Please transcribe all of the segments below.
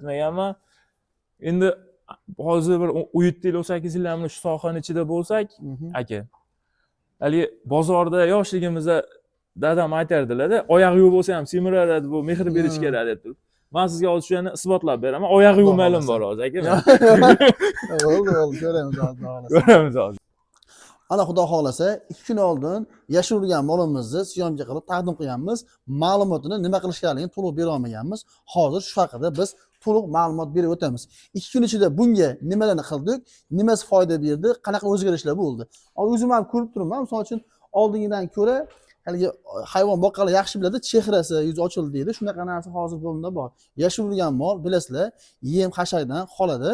Ko'rsatmaganman. Endi hozir bir 17 yil, 18 yil ham shu sohani ichida bo'lsak, aka, haligi bozorda yoshligimizda dadam aytardilarda, oyog'i yo'q bo'lsa ham semiradi, bu mehr berish kerak deb turib. Man sizga hozir shuni isbotlab beraman. Oyog'i Xudo yumalim xohlasa. bor hozir, aka. Bo'ldi, bo'ldi, ko'ramiz hozir, xudo xohlasa. Ko'ramiz hozir. Ana, xudo xohlasa, 2 kun oldin yashirilgan molimizni съёмка qilib taqdim qilganmiz. Ma'lumotini, nima qilishganligini to'liq bera olmaganmiz. Hozir shu haqida biz to'liq ma'lumot berib o'tamiz. 2 kun ichida bunga nimalarni qildik, nimasi foyda berdi, qanaqa o'zgarishlar bo'ldi. Hozir o'zim ham ko'rib turibman, misol uchun, oldingidan ko'ra haligi hayvon boqqanlar yaxshi biladi, chehrasi, yuzi ochildi deydi. Shunaqa narsa hozir bunda bor. Yashirilgan mol, bilasizlar, yem xashakdan qoladi,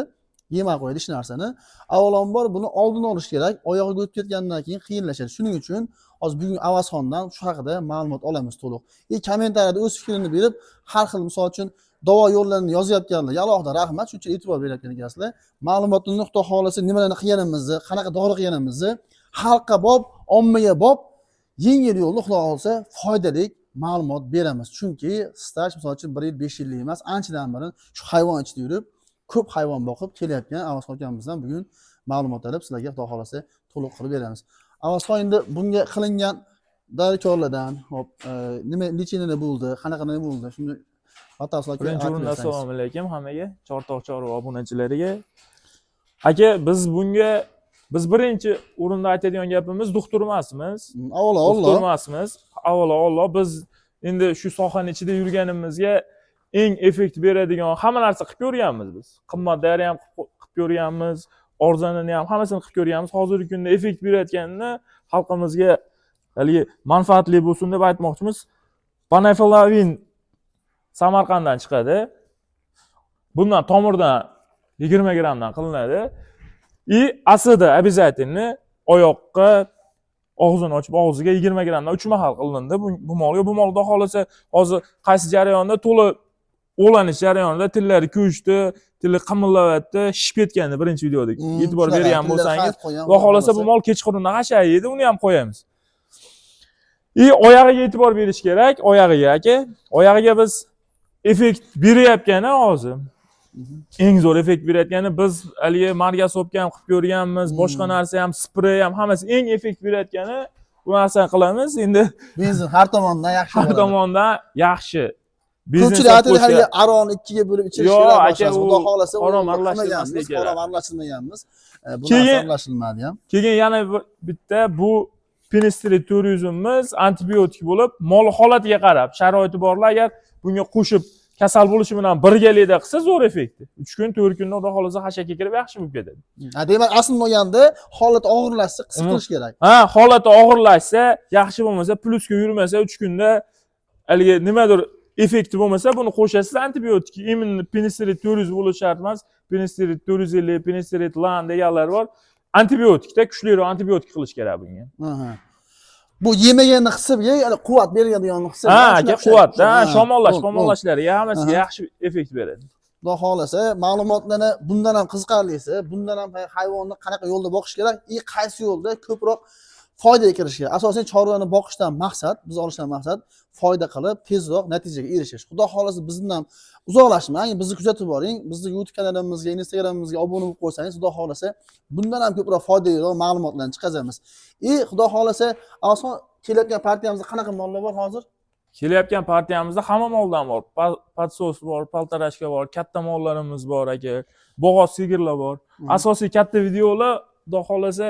yemay qo'yadi hech narsani. Avvalambor buni oldini olish kerak. Oyog'iga o'tib ketgandan keyin qiyinlashadi. Shuning uchun hozir bugun Avazxondan shu haqida ma'lumot olamiz to'liq. И kommentariyada o'z fikrini berib, har xil, misol uchun, davo yo'llarini yozayotganlarga alohida rahmat, shuncha e'tibor berayotgan ekansizlar. Ma'lumotni, xudo xohlasa, nimalarni qilganimizni, qanaqa dori qilganimizni xalqqa bob, ommaga bob, yengil yo'lni, xudo xohlasa, foydali ma'lumot beramiz. Chunki staj, misol uchun, 1 yil, 5 yillik emas, anchadan beri shu hayvon ichida yurib, ko'p hayvon boqib kelayotgan Avazxon akamizdan bugun ma'lumot olib, sizlarga, xudo xohlasa, to'liq qilib beramiz. Avazxon, endi bunga qilingan dorikorlardan, hop, nima лечение bo'ldi, qanaqa nima bo'ldi, shuni batafsil Birinchi aytib o'rinda bersangiz. Assalomu alaykum hammaga, Chortoq chorva obunachilariga. Aka, biz bunga, biz birinchi o'rinda aytadigan gapimiz, doktor emasmiz. Avvalo Doktor Olloh. emasmiz. Avvalo Olloh. Biz endi shu sohani ichida yurganimizga eng effekt beradigan hamma narsa qilib ko'rganmiz biz. Qimmat dori ham qilib ko'rganmiz, arzonini ham, hammasini qilib ko'rganmiz. Hozirgi kunda effekt berayotganini xalqimizga haligi manfaatli bo'lsin deb aytmoqchimiz. Panaflavin Samarqanddan chiqadi. Bundan tomirdan 20 grammdan qilinadi. И aslida обязательно oyoqqa, og'zini ochib, og'ziga 20 grammdan 3 mahal qilindi bu molga. Bu mol, xudo xohlasa, hozir qaysi jarayonda, to'la o'lanish jarayonida tillari ko'chdi, tili qimillayapti, shishib ketgandi birinchi videoda. E'tibor Shunaqa, bergan tillari bo'lsangiz, qaytib qo'ygan, xudo xohlasa, bu mol kechqurundan hashak yeydi, uni ham qo'yamiz. И oyog'iga e'tibor berish kerak, oyog'iga, aka. Oyog'iga biz effekt berayotgani hozir. Eng zo'r effekt berayotgani, biz haligi margasopka ham qilib ko'rganmiz, boshqa narsa ham, sprey ham, hammasi, eng effekt berayotgani bu narsani qilamiz. Endi Benzin har tomondan yaxshi har bo'ladi. tomondan yaxshi. Benzin Ko'pchilik aytadi, qo'shgan- haligi aroqni ikkiga bo'lib ichirish Yo'q, kerak aka, boshqasi. u Xudo xohlasa, harom u aralashtirmaslik qilmaganmiz, kerak. harom aralashtirmaganmiz. Bu narsa aralashilmadi ham. Keyin yana bitta bu penistrit 400imiz antibiotik bo'lib, mol holatiga qarab, sharoiti borlar agar bunga qo'shib, kasal bo'lishi bilan birgalikda qilsa, zo'r effekti. 3 kun, 4 kunda, xudo xohlasa, xashakka kirib, yaxshi bo'lib ketadi. Ha, demak, aslini olganda holat og'irlashsa qisib turish kerak. Ha, holati og'irlashsa, yaxshi bo'lmasa, plyusga yurmasa, 3 kunda haligi nimadir effekti bo'lmasa, buni qo'shasiz antibiotik. Именно penistrit 400 bo'lishi shart emas. Penistrit 450, penistrit lan deganlar bor. Antibiotikda kuchliroq antibiotik qilish kerak bunga. Aha. Bu yemaganni hisobiga, ya'ni quvvat beradigan hisobiga. Ha, aka, quvvatda, Ha, shamollash, bo'ldi, bo'ldi. shamollashlariga hammasiga yaxshi effekt beradi. Xudo xohlasa, ma'lumotlarni bundan ham qiziqarlisi, bundan ham hayvonni qanaqa yo'lda boqish kerak и qaysi yo'lda ko'proq foydaga kirish kerak. Asosan chorvani boqishdan maqsad, biz olishdan maqsad foyda qilib, tezroq natijaga erishish. Xudo xohlasa, bizdan ham uzoqlashmang, bizni kuzatib boring, bizni YouTube kanalimizga, Instagramimizga obuna bo'lib qo'ysangiz, xudo xohlasa, bundan ham ko'proq foydaliroq ma'lumotlarni chiqazamiz. И xudo xohlasa, asosan kelayotgan partiyamizda qanaqa mollar bor hozir? Kelayotgan partiyamizda hamma moldan bor. Подсос bor, полторашка bor, katta mollarimiz bor, aka. Bo'g'oz sigirlar bor. Asosiy katta videolar, xudo xohlasa,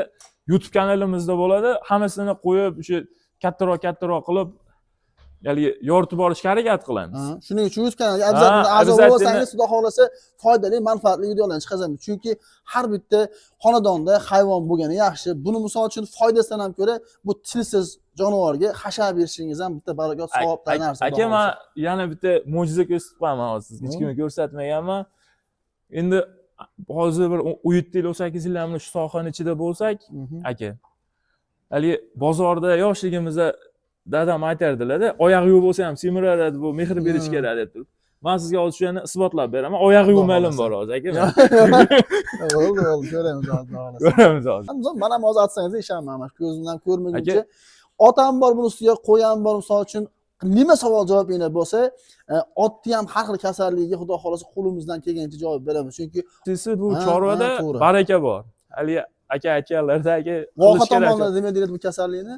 YouTube kanalimizda bo'ladi. Hammasini qo'yib, o'sha kattaroq kattaroq qilib, haligi yoritib borishga harakat qilamiz. Ha, shuning uchun YouTube kanaliga обязательно a'zo bo'lsangiz, xudo xohlasa, foydali, manfaatli videolarni chiqazamiz. Chunki har bitta xonadonda hayvon bo'lgani yaxshi. Buni, misol uchun, foydasidan ham ko'ra bu tilsiz jonivorga hashar berishingiz ham bitta barakot, savobdan narsa, xudo Aka, man xohlasa. yana bitta mo'jiza ko'rsatib qo'yaman hozir sizga. Hech kimga ko'rsatmaganman. Endi hozir bir 17 yil, 18 yil ham shu sohani ichida bo'lsak, aka, haligi bozorda yoshligimizda dadam aytardilarda, oyog'i yo'q bo'lsa ham semiradi, bu mehr berish kerak deb turib. Man sizga hozir shuni isbotlab beraman. Oyog'i Xudo yumalim xohlasa. bor hozir, aka. Bo'ldi, bo'ldi, ko'ramiz hozir, xudo xohlasa. Ko'ramiz hozir. Man ham hozir aytsangiz ishonmayman, ko'zimdan ko'rmaguncha. Aka. Otam bor, buni ustiga qo'yam bor, misol uchun. Nima savol javobinglar bo'lsa, otni ham har xil kasalligiga xudo xohlasa qo'limizdan kelgancha javob beramiz. Chunki Asosiysi bu Ha, chorvada ha, to'g'ri. baraka bor. Haligi aka aytganlarida aka voha qilish kerak. tomonida nima deyiladi bu kasallikni?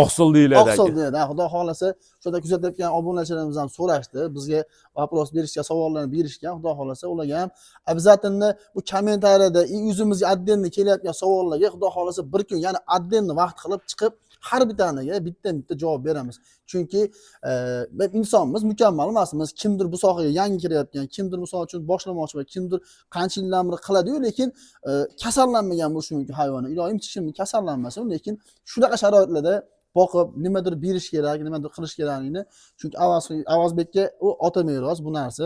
Oqsil deyiladi Oqsil aka. deyiladi. Ha, xudo xohlasa shu yerda kuzatayotgan obunachilarimiz ham so'rashdi. Bizga вопрос berishgan, savollarni berishgan. Xudo xohlasa ularga ham обязательно bu kommentariyada и o'zimizga отдельно kelayotgan savollarga xudo xohlasa bir kun, ya'ni отдельно vaqt qilib chiqib, har bittaniga bitta-bitta javob beramiz. Chunki biz insonmiz, mukammal emasmiz. Kimdir bu sohaga yangi kirayotgan, kimdir misol uchun boshlamoqchi bo'lgan, kimdir qancha yildan beri qiladi-yu, lekin kasallanmagan bo'lishi mumkin hayvoni. Iloyim hech kim kasallanmasin, lekin shunaqa sharoitlarda boqib, nimadir berish kerak, nimadir qilish kerakligini, chunki Avazbekka u ota meros bu narsa,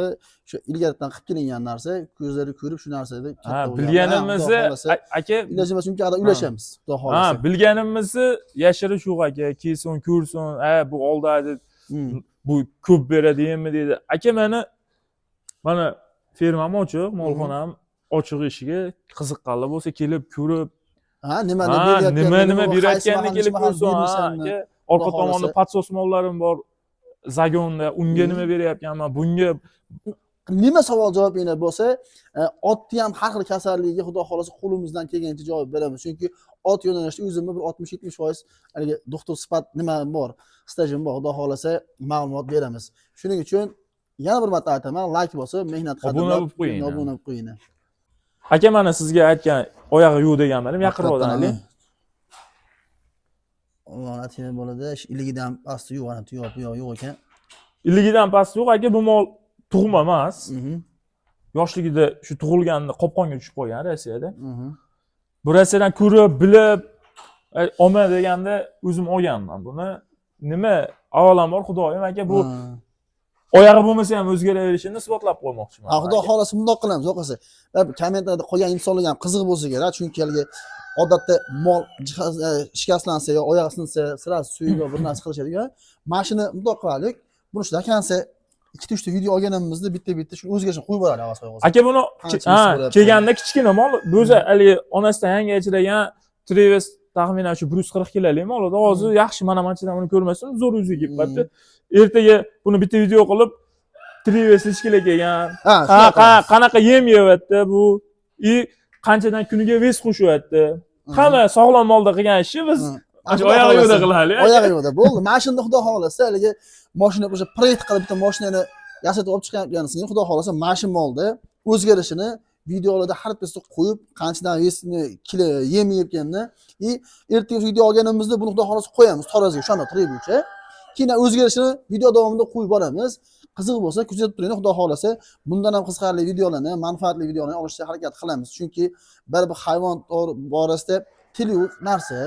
shu ilgaridan qilib kelingan narsa, ko'zlari ko'rib shu narsada katta Ha, bo'lgan. bilganimizni Xudo xohlasa, aka iloji bo'lsa shuncha qadar ulashamiz, xudo ha, xohlasa. bilganimizni yashirish yo'q aka. Kelsin, ko'rsin, ha, bu oldadi, bu ko'p beradi yemmi deydi. Aka, mani mana fermam ochiq, molxonam ochiq eshigi, qiziqqanlar bo'lsa kelib ko'rib, Ha, nimani ha, berayotganini, nima nima qaysi berayotganini mahal, kelib necha mahal ko'rsin, ha, berilishini. aka. Orqa Xudo tomonda xohlasa. подсос mollarim bor, загон da, unga nima beryapganman, bunga. Nima savol javobinglar bo'lsa, otni ham har xil kasalligiga xudo xohlasa qo'limizdan kelgancha javob beramiz. Chunki ot yo'nalishida o'zimni bir 60-70% haligi doktor sifat nima bor, stajim bor, xudo xohlasa ma'lumot beramiz. Shuning uchun yana bir marta aytaman, layk bosib, mehnat Obuna qadrlab, bo'lib qo'ying. Obuna bo'lib qo'ying. Aka, mana sizga aytgan oyog'i yo'q deganmadim, yaqinroqdan oling. Alloh atini bo'ladi. Iligidan pasti yo'q, ana yo'q, bu yoq yo'q ekan. Iligidan pasti yo'q aka, bu mol tug'ma emas. Yoshligida shu tug'ilganda qopqonga tushib qolgan Rossiyada. Bu Rossiyadan ko'rib, bilib, olma deganda o'zim olganman buni. Nima, avvalambor xudoyim aka, bu oyog'i bo'lmasa ham o'zgaraverishini isbotlab qo'ymoqchiman. Ha, xudo aka. xohlasa bundoq qilamiz, o'qisa. Baribir kommentariyada qolgan insonlarga ham qiziq bo'lsa kerak, chunki haligi odatda mol shikastlansa yo oyog'i sinsa, сразу suyuk yo bir narsa qilishadi. Mana shuni bundoq qilaylik. Buni shu до конца ikkita uchta video olganimizda bitta-bitta shu o'zgarishini qo'yib boradi avaz qo'yib. Aka, buni Qancha ha, bo'lyapti? kelganda kichkina mol, bu o'zi haligi onasidan yangi ajragan Treves, taxminan shu 140 kilolik mol edi. Hozir yaxshi, mana manchadan uni ko'rmasin, zo'r yuziga kelib qolibdi. Ertaga buni bitta video qilib, Treves necha kilo kelgan, Ha, ha, shunaqa qilamiz. Qanaqa yem yeyapti bu и qanchadan kuniga вес qo'shyapti. Hamma sog'lom molda qilgan ishni biz Ha. shu oyog'i yo'qda qilaylik. Oyog'i yo'qda bo'ldi. Mana shunda xudo xohlasa haligi mashina o'sha proyekt qilib bitta mashinani yasatib olib chiqayotganisini xudo xohlasa mana shu molda o'zgarishini videolarda har bittasini qo'yib, qanchadan вес ini, kilo yem yeyotganini и ertaga video olganimizda buni xudo xohlasa qo'yamiz taroziga o'shanda bo'yicha. Keyin o'zgarishini video davomida qo'yib boramiz. Qiziq bo'lsa kuzatib turing, xudo xohlasa bundan ham qiziqarli videolarni, manfaatli videolarni olishga harakat qilamiz. Chunki baribir hayvon borasida til yo'q narsa.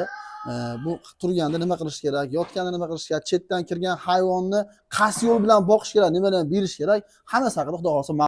Bu turganda nima qilish kerak, yotganda nima qilish kerak, chetdan kirgan hayvonni qaysi yo'l bilan boqish kerak, nimalarni berish kerak, hammasi haqida xudo xohlasa.